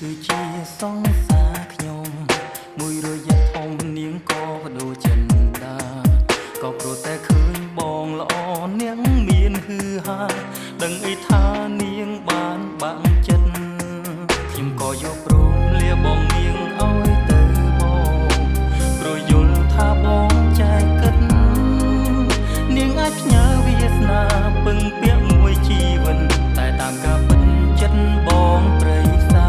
គឺជាសង្សារខ្ញុំមួយរយៈធំនាងក៏បដូរចិនដាក៏ព្រោះតែឃើញបងល្អនាងមានហឺហាដឹងអីថានាងបានបាក់ចិត្តខ្ញុំក៏យកព្រមលាបងនាងឲ្យទៅបងព្រោះយល់ថាបងចែកគិតនាងអាចផ្ញើវាសនាពឹងពាក់មួយជីវិតតែតាមការពិតចិត្តបងព្រៃផ្សៃ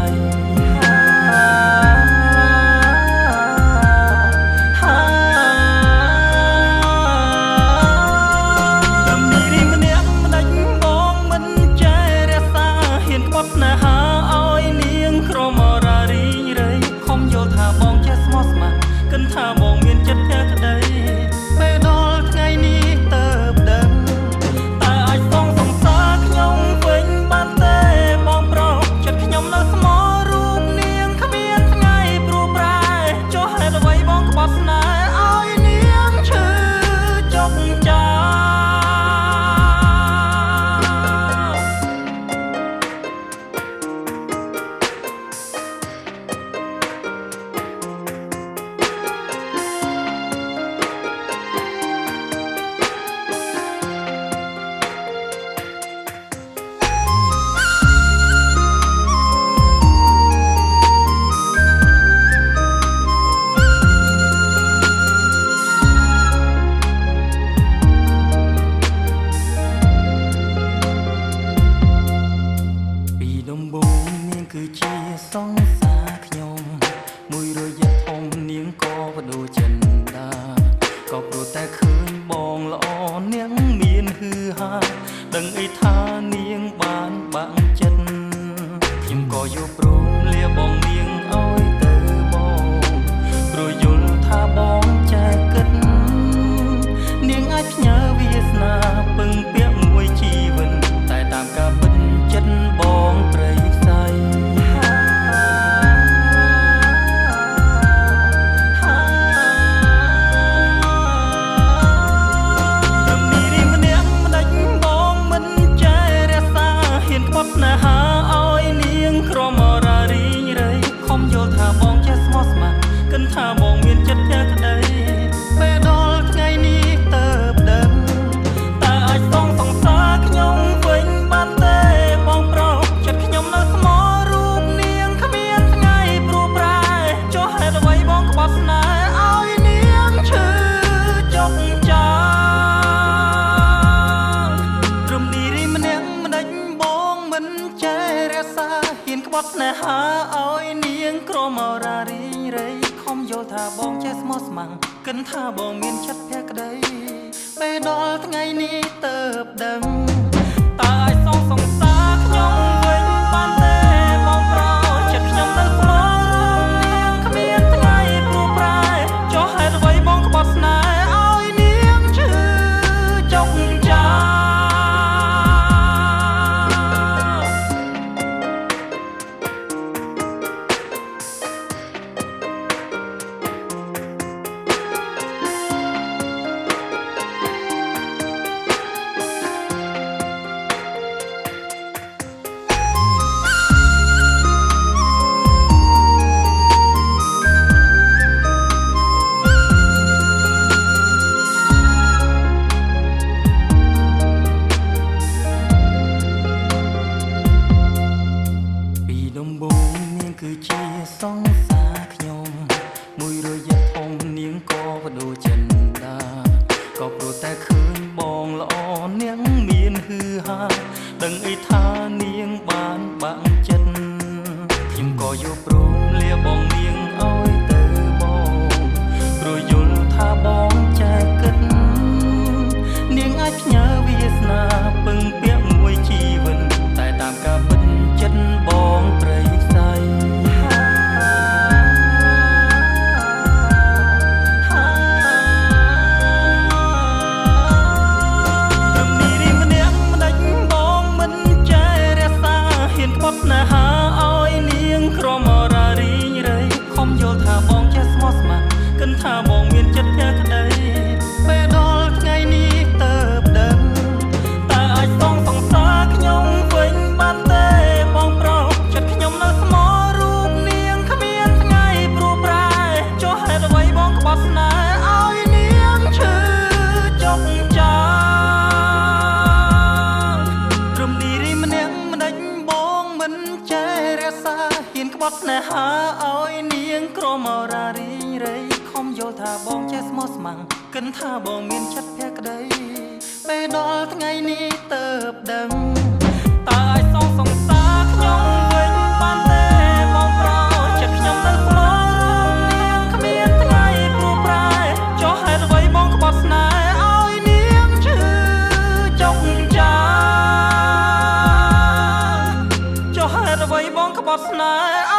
គឺជាសង្សារខ្ញុំមួយរយៈធំនាងក៏បដូរចិនដាក៏ព្រោះតែឃើញបងល្អនាងមានហឺហាដឹងអីថានាងបានបាក់ចិត្តខ្ញុំក៏យកព្រមលាបងនាងឲ្យទៅបងព្រោះយល់ថាបងចែកគិតនាងអាចផ្ញើវាសនាពឹងពាក់មួយជីវិតតែតាមការពិតចិត្តបងព្រៃផ្សៃថាបងមានចិត្តភក្តីពេលដល់ថ្ងៃនេះទៅដឹងតើអាចសងសង្សារខ្ញុំវិញបានទេបងប្រុសចិត្តខ្ញុំនៅស្មោរូបនាងគ្មានថ្ងៃព្រោះប្រែចុះហេតុអ្វីបងក្បត់ស្នេហ៍ឲ្យនាងឈឺចុកចាត្រឹមនេះរីម្នាក់ម្ដេចបងមិនចេះរក្សាហ៊ានក្បត់ស្នេហាឲ្យនាងក្រមរារីរៃយល់ថាបងចេះស្មោះស្ម័គ្រគិនថាបងមានចិត្តភក្តីពេលដល់ថ្ងៃនេះទៅដឹងតើអាចសងសង្សារខ្ញុំវិញបានទេបងប្រុសចិត្តខ្ញុំនៅស្មោះរូបនាងគ្មានថ្ងៃព្រោះប្រែចុះហេតុអ្វីបងក្បត់ស្នេហ៍ឲ្យនាងឈឺចុកចាគឺជាសង្សារខ្ញុំមួយរយៈធំនាងក៏បដូរចិនដាក៏ព្រោះតែឃើញបងល្អនាងមានហឺហាដឹងអីថានាងបានបាក់ចិត្តខ្ញុំក៏យកព្រមលាបងនាងឲ្យទៅបងព្រោះយល់ថាបងចែកគិតនាងអាចផ្ញើវាសនាពឹងពាក់មួយជីវិតតែតាមការពិតចិត្តបងព្រៃផ្សៃស្នេហាឲ្យនាងក្រម នេហាឲ្យនាងក្រមរារីងរៃ ខំយល់ថាបងចេះស្មោះស្ម័គ្រ គិនថាបងមានចិត្តភក្តី ពេលដល់ថ្ងៃនេះទៅបដឹង តើឲ្យសងសង្សារខ្ញុំវិញបានទេ? បងប្រចិត្តខ្ញុំនៅស្មោះរឿងនាង គ្មានថ្ងៃព្រោះប្រែ ចុះហេតុអ្វីបងក្បត់ស្នេហ៍ឲ្យនាងឈឺចុកចា? ចុះហេតុអ្វីបងក្បត់ស្នេហ៍